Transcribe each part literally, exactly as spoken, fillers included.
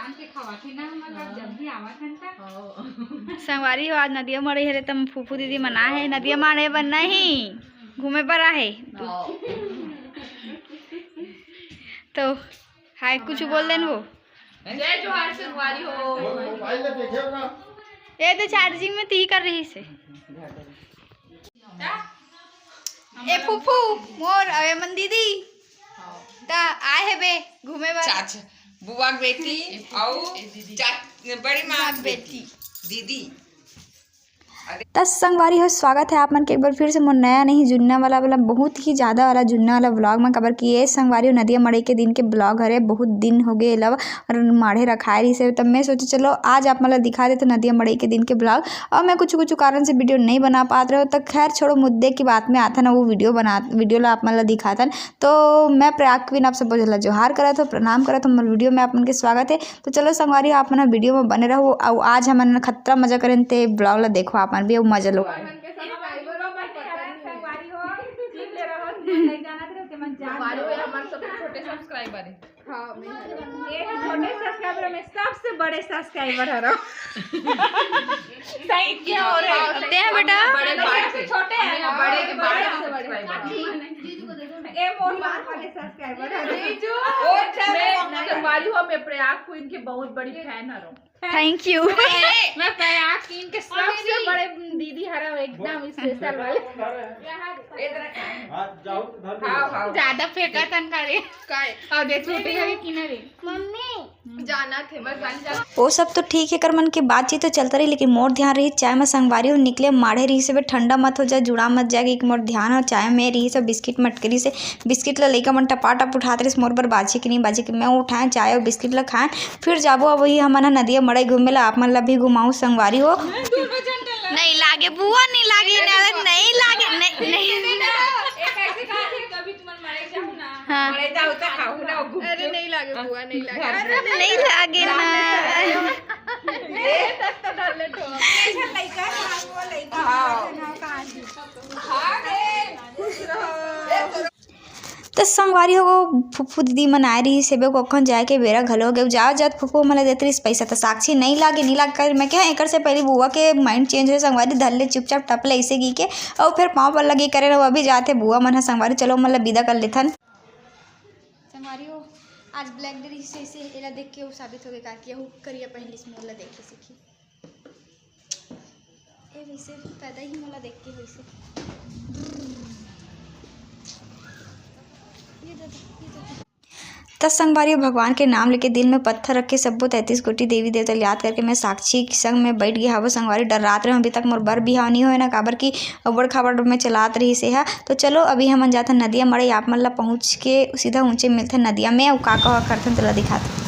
आन के खवाथे ना, हमर बर जब भी आवत हन त। संगवारी हो, आज नदिया मड़ई हरे, त फूफू दीदी मन आए हे नदिया मारे बर नहीं, घूमे बर आहे। तो हाय कुछ बोल देन वो। जय जोहार संगवारी हो। मोबाइल में देखे होगा। ये तो चार्जिंग में ती कर रही से। ए फूफू मोर, अवे मन दीदी। त आए हे बे घूमे बर। चाचा, बुआ के बेटी, अउ चा-, बड़ी माँ के बेटी, दीदी। त संगवारी हो, स्वागत है आप मन के एक बार फिर से मोर नया नहीं जुन्ना वाला, वाला बहुत ही ज़्यादा वाला जुन्ना वाला व्लॉग में। काबर कि ये संगवारी हो, नदिया मड़ई के दिन के व्लॉग हरे, बहुत दिन हो गए एला और माढ़े रखाए रहिसे। तब मैं सोचे चलो आज आप मन ला दिखा देते नदिया मड़ई के दिन के व्लॉग। और मैं कुछ कुछ कारण से वीडियो नहीं बना पात रहे हो, तो खैर छोड़ो, मुद्दे की बात में आथन, वो वीडियो बना, वीडियो ला आप मन ला दिखाथन। तो मैं प्रयाग क्वीन आप सब ला जोहार करत हो, प्रणाम करत हो, मोर वीडियो में आप मन के स्वागत है। तो चलो संगवारी हो, आप मन वीडियो में बने रहो। अउ आज हमन खतरा मजा करेन, ते व्लॉग ला देखो आप मन भी, अउ मजा लो। संगवारी हो, ये हमारे सबसे छोटे सब्सक्राइबर है। हाँ, मैं ये छोटे सब्सक्राइबर में सबसे बड़े सब्सक्राइबर हरो। सही क्या हो रहा है? ते हैं बेटा? बड़े, बड़े के छोटे हैं। बड़े के बड़े सब्सक्राइबर। ये मोर माँ वाले सब्सक्राइबर है। जीजू, मैं संगवारी हो, मैं प्रयाग क्वीन के बहुत बड़ी फैन हरो। Thank you. मैं प्रयाग क्वीन के सबसे बड़े दीदी हरो, एकदम स्पेशल वाले। ज्यादा फेंका तन का रे। काय? और दे छोटे हरे किनारे। मम्मी। जाना थे, बस बन जा। वो सब तो ठीक है, कर मन के बातचीत तो चलता रही, लेकिन मोर ध्यान रही चाय में। संगवारी हो निकले माढ़े रही से, बे ठंडा मत हो जाए, जुड़ा मत जाए, कि मोर ध्यान हो चाय में रही से, बिस्किट मटकरी से, बिस्किट ला लइका मन टपाटप उठात रहिस, मोर बर बाचे कि नहीं बाचे कि मैं उठाएं चाय और बिस्किट ला खाएं, फिर जाबो। अब वही हमन ह नदिया मड़ई घूमे ला, आप मन ला भी घुमाऊं संगवारी हो। नहीं लागे बुआ, नहीं लागे, नहीं लागे, नहीं, नहीं। हाँ। अरे नहीं लागे बुआ, नहीं लागे। अरे नहीं लागे ना। तो संगवारी हो, फुफू दीदी मन आए रहिस, सेबे कोखन जाए के बेरा घलो हो गे। जात जात फुफू मन ला देत रहिस पैसा, त साक्षी नहीं लागे, नहीं लागे कर। मैं कहा एकर से पहले बुआ के माइंड चेंज होए संगवारी, धर ले चुपचाप टप ले ऐसे की के, अउ फिर पाँव पर लगे करे रहो। अभी जाते बुआ मन ह संगवारी, चलो मन ला विदा कर लेथन। संगवारी हो, आज ब्लैक डे रहिस, ऐसे एला देख के वो साबित हो गए का कि यहू करिया पहन लिस, मोर ला देखे सीखी। ए वैसे पैदा ही मोला देख के वैसे। ये दादा, ये दादा। त संगवारी हो, भगवान के नाम लेके दिल में पत्थर रख के सब्बो तैंतीस कोटी देवी देवता ल याद करके मैं साक्षी के संग में बैठ गे हवो संगवारी। डर्रात रहे अभी तक मोर बर बिहाव नहीं होए ना, काबर कि अब्बड़ खाबड़ में चलात रहिस हे। तो चलो अभी हमन जाथन नदिया मड़ई, आप मन ला पहुँच के सीधा ऊँचे मिलथे नदिया में, अउ का का करथन तेला दिखाथन।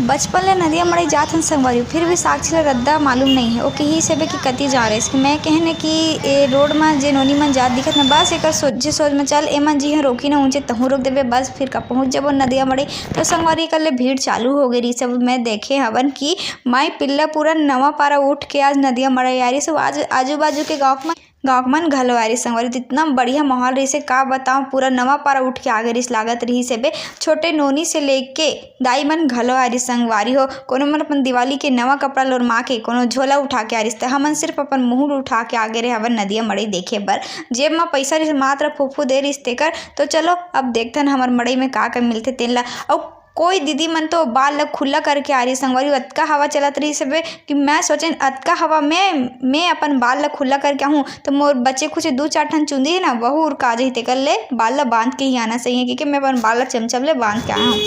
बचपन ले नदिया मड़ई जात हन संगवारी, फिर भी साक्षी ला रद्दा मालूम नहीं है। ओ कहिस हेबे कि कति जा रहिस। मैं कहने कि ए रोड म जे नोनी मन जात दिखत न, बस एकर सोझे सोझ म चल, एमन जी ह रोकी न ऊँचे तहूँ रोक देबे, बस फिर का पहुँच जबो नदिया मड़ई। तो संगवारी एकर ले भीड़ चालू हो गई रहिस। अब मैं देखे हवन कि माई पिल्ला पूरा नवा पारा उठ के आज नदिया मड़ई आ रहिस। आज आजू बाजू के गाँव के मन गाँव के मन घलो आए रहिस संगवारी, तो इतना बढ़िया माहौल रहिस हे, का बताओ, पूरा नवा पारा उठ के आ गे रहिस, लागत रहिस हे बे। छोटे नोनी से लेके दाई मन घलो आए रहिस संगवारी हो। कोनो मन अपन दिवाली के नवा कपड़ा लोरमा के, कोनो झोला उठा के आए रहिस, त हमन सिर्फ अपन मुंह उठा के आ गे रहे हवन नदिया मड़ई देखे बर। जेब म पैसा रहिस, मात्र फूफू दे रहिस तेकर। तो चलो अब देखथन हमर मड़ई में का का मिलथे तेन ला। अउ कोई दीदी मन तो बाल ल खुला करके आ रही संगवारी, अतका हवा चलत रहिस हवे कि मैं सोचेन अतका हवा में मैं अपन बाल ल खुला करके आहूँ, तो मोर बचे खुचे दू चार ठन चुंदी है ना, वहू उड़का जही, तेकर ले बाल ल बांध के ही आना सही है, क्योंकि मैं अपन बाल ल चमचम ले बांध के आया हूँ।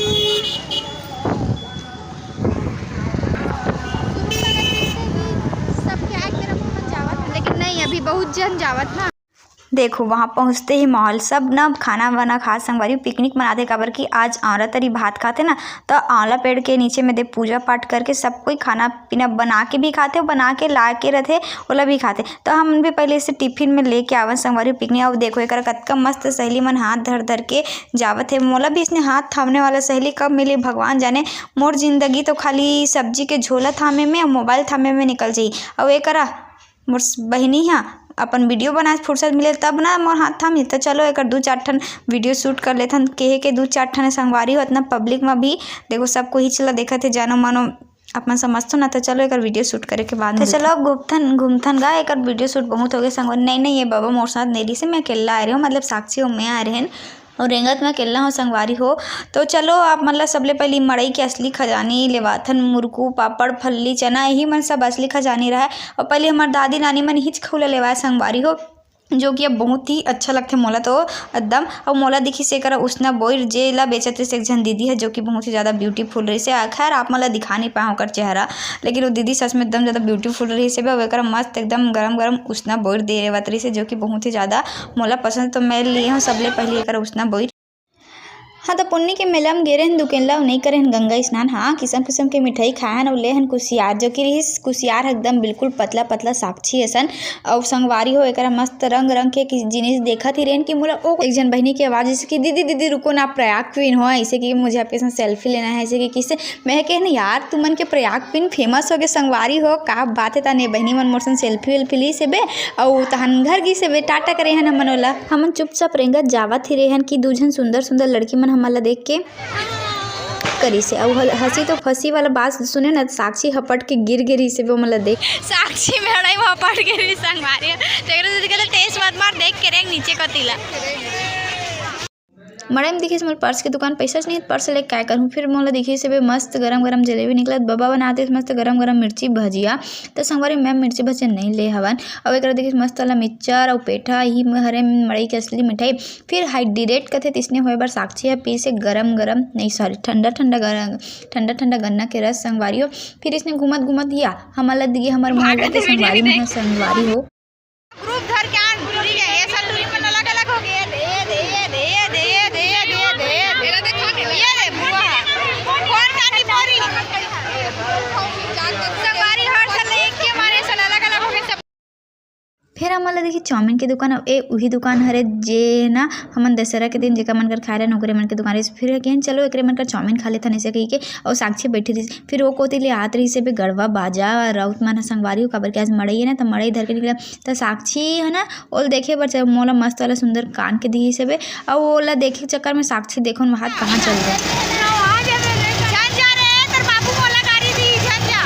सबके आए के रखो, मन जावत है, लेकिन नहीं, अभी बहुत जन जावत ना। देखो, वहाँ पहुँचते ही माहौल, सब ना खाना वाना खा संगवारी, पिकनिक मनाथे, काबर कि आज आंवला तरी भात खाथे ना, तो आंवला पेड़ के नीचे में दे पूजा पाठ करके सब कोई खाना पीना बना के भी खाथे, बना के ला के रथे, ओला भी खाथे। तो हम भी पहले से टिफिन में लेके आवन संगवारी पिकनिक। अब देखो, एकर कतका मस्त सहेली मन हाथ धर धर के जावत हे। मोला भी इसने हाथ थामने वाला सहेली कब मिली, भगवान जाने। मोर जिंदगी तो खाली सब्जी के झोला थामे में, मोबाइल थामे में निकल जाही। अउ एकरा मोर स-, बहिनी हा अपन वीडियो बनाए फुर्सत मिले तब ना मोर हाथ थाम। तो चलो एकर दू चार ठन वीडियो शूट कर लेथन। केहे के दू चार ठन संगवारी हो, इतना पब्लिक में भी देखो सब कोई चला देखत हे, जानो मानो अपन समझथो ना। तो चलो एकर वीडियो शूट करे के बाद तो मिलथन। चलो अब घूमथन घूमथन गा, एकर वीडियो शूट बहुत हो गए संगवारी। नहीं नहीं, ये बाबा मोर साथ नहीं रहिस हे, मैं अकेला आए रहे हूँ, मतलब साक्षी और मैं आए रहे हैं। और रेंगत में अकेला हो संगवारी हो। तो चलो आप मन ला सबले पहली मड़ई के असली खजानी लेवाथन, मुरकू, पापड़, फल्ली, चना, यही मन सब असली खजानी रहा। और पहले हमार दादी नानी मन हिच खौला लेवाए संगवारी हो, जो कि अब बहुत ही अच्छा लगथे मोला तो एकदम। और मोला दिखिस एकरा उसना बोइर, जे ला बेचत रहिस एक झन दीदी है, जो कि बहुत ही ज्यादा ब्यूटीफुल रहिस है। खैर आप मन ला दिखा नहीं पाए ओकर चेहरा, लेकिन वो दीदी सच में एकदम ज्यादा ब्यूटीफुल रहिस है। अब एकरा मस्त एकदम गरम गरम उसना बोइर दे रेवत रहिस है, जो कि बहुत ही ज्यादा मोला पसंद। तो मैं लिए हूँ सबले पहले एकरा उसना बोइर। हाँ, तो पुन्नी के मेला में गे रहन दुकेन ला, अउ नइ करे हन गंगा स्नान। हाँ, किसम किसम के मिठाई खाए हन, अउ ले हन कुसियार, जो कि रिहिस कुसियार एकदम बिल्कुल पतला पतला साक्षी असन। अउ संगवारी हो, एकरा मस्त रंग रंग के कि-, जिनिस देखत ही रहन कि मोला ओ एक जन बहिनी के आवाज जैसे कि, "दीदी, दीदी, रुको ना, प्रयाग क्वीन हो, ऐसे कि मुझे आपके साथ सेल्फी लेना है," ऐसे कि किससे मैं कहे ना यार, तुमन के प्रयाग क्वीन फेमस हो गए संगवारी हो, का बात है। तने बहिनी मन मोर संग सेल्फी वेल्फी ली से बे, अउ तहन घर गी से बे, टाटा करे हन हमन ओला। हमन चुपचाप रेंगत जावत ही रेहन कि दू झन सुंदर सुंदर लड़की मन हमन ला देख के करिस हे। अउ हल-, हंसी तो फंसी वाला बात सुने न, साक्षी हपट के गिर गे रिहिस हे, वो मन ला देख। साक्षी मेड़ई में हपट गे रिहिस संगवारी, तेकरे दीदी के तो टेस्ट मत मार, देख के रेंग नीचे कती ला। मड़ई में दिखिस मोर पर्स के दुकान, पइसाच नहीं, पर्स लेके काय करहूँ। फिर मोला दिखिस हे बे मस्त गरम गरम जलेबी निकलत, बबा बनात हे मस्त गरम गरम मिर्ची भजिया। त संगवारी, मैं मिर्ची भजिया नहीं ले हवन। अउ एकरा दिखिस मस्त वाला मिक्सचर अउ पेठा, ही म-, हरे मड़ई के असली मिठाई। फिर हाइड्रेट कथे, तिसने होए बर साक्षी ह पीस हे गरम गरम, नहीं सॉरी, ठंडा ठंडा गरम, ठंडा ठंडा गन्ना के रस संगवारी हो। फिर इसने घूमत घूमत या हमन ला दिए हमर मोहल्ला के संगवारी मन ह संगवारी हो। ग्रुप धर के आन, टूरी के, ये सब टूरी मन अलग-अलग हो गए। ये दे, ये दे, ये दे, ये दे, ये दे, ये दे, ये दे। ये दे, बुआ। कौन कानी बोरी? संगवारी हर साल एक के मारे साल अलग-अलग हो गए सब। फिर हमन ला देखी चाउमीन के दुकान, ए उही दुकान हरे जे ना हमन दशहरा के दिन जेकर मन कर खाए रहन ओकरे मन के दुकान रहिस। फिर कहेन चलो एकरे मन कर चाउमीन खा लेथन ऐसे कहिके, अउ साक्षी बैठी रहिस। फिर वो कोती ले आत रहिस हे बे गड़वा बाजा, राउत मन ह संगवारी हो, काबर के आज मड़ई हे ना, त मड़ई धर के निकला। त साक्षी है ना, ओला देखे बर चल, मोला मस्त वाला सुंदर कान के दिहिस हे बे, अउ ओला देखे के चक्कर में साक्षी देखो न वहां कहाँ चल गए। झन जा रे, तोर बाबू मोला गारी दी, झन जा।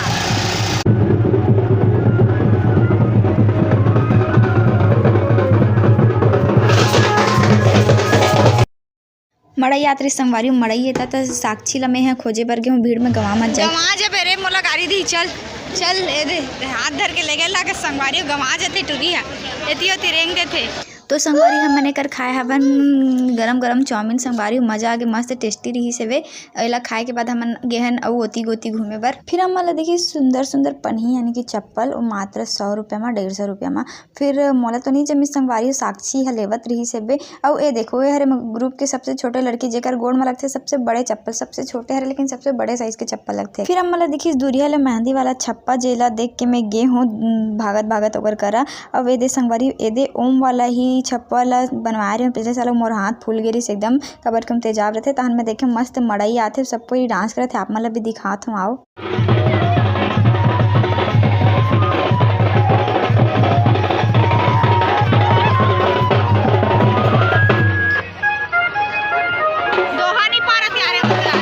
मड़ई आत रहिस संगवारी, मड़ई एता त साक्षी ल मेंह खोजे बर गेहूं, भीड़ में गंवा मत जाए। गंवा जबे रे, मोला गारी दी, चल, चल, ए दे, हाथ धर के ले गए ला के संगवारी, गंवा जथे टुरी हा, एती ओती रेंग देथे। तो संगवारी, हमन एकर खाए हवन गरम गरम चाउमीन संगवारी, मजा आगे, मस्त टेस्टी रहिस हेवे। एला खाए के बाद हमन गेहन अउ ओती गोती घूमे बर। फिर हमन ला देखी सुंदर सुंदर पनही यानी कि चप्पल, वो मात्र सौ रुपया मा, डेढ़ सौ रुपया मा। फिर मोला तो नहीं जमी संगवारी, साक्षी ह लेवत रहिस हेबे। अउ ए देखो, ए हरे म-, ग्रुप के सबसे छोटे लड़की, जेकर गोड़ म लगथे सबसे बड़े चप्पल, सबसे छोटे हरे लेकिन सबसे बड़े साइज के चप्पल लगथे। फिर हमन ला दिखिस दूरिहा ले मेहंदी वाला छप्पा, जेला देख के मैं गे हूँ, उम, भागत भागत ओकर करा। अउ ए दे संगवारी, ए दे ओम वाला ही छप्पा ला बनवाए रहे पिछले साल, मोर हाथ फूल गे रिहिस एकदम, काबर के हम तेजाब रहथे। तहन मैं देखे मस्त मड़ई आथे, सब कोई डांस करत हे, आप मन ला भी दिखात हूँ, आओ। दोहा नहीं पारत यार, ये बता।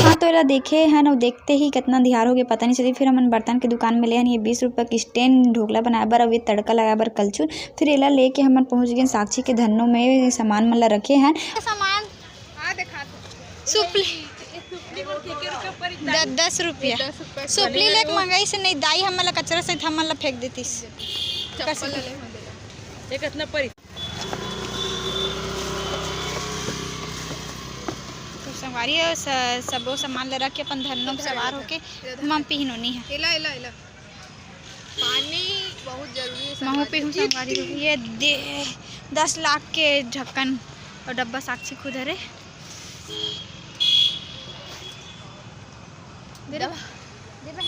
हाँ, तो एला देखे हन, अउ देखते ही कितना अंधियार हो गया, पता नहीं चली। फिर हमन बर्तन के दुकान में ले हन ये बीस रुपया के स्टैंड ढोकला बनाए बर, अउ ये तड़का लगाए बर कलछुल। फिर एला लेके हमन पहुंच गए साक्षी के धन्नो में, सामान मन ला रखे हन। सामान हाँ, देखा तो। सुपली। सुपली बोल के के रुपया परी द-, दस रुपया। दस रुपया सुपली लेके मंगाई से नहीं, दाई हमन ला कचरा से हमन ला फेंक देतीस। चप्पल ले ले, ये कितना परी? तो संगवारी हो, स-, सबो सामान ले रख के अपन धन्नो में सवार होके मम पिहनोनी है। एला, एला, एला। पानी बहुत जरूरी है महू संगवारी। पीहू संगवारी हो। ये दे, दस लाख के ढक्कन और डब्बा साक्षी खुद हरे। दे दे। दे दे।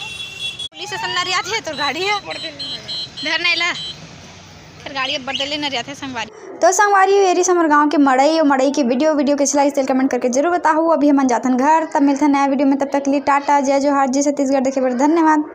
पुलिस असन नरियात है, तोर गाड़ी है। धर नहीं ला। गाड़ी अब बदले न जाथे संगवारी। तो संगवारी, एरी समर गांव के मड़ई और मड़ई के वीडियो, वीडियो कैसे लगिस तेला comment करके जरूर बताहू। अभी हमन जाथन घर, तब मिलथन नया वीडियो में, तब तक के लिए टाटा, जय जोहार, जय छत्तीसगढ़ देखे बर धन्यवाद।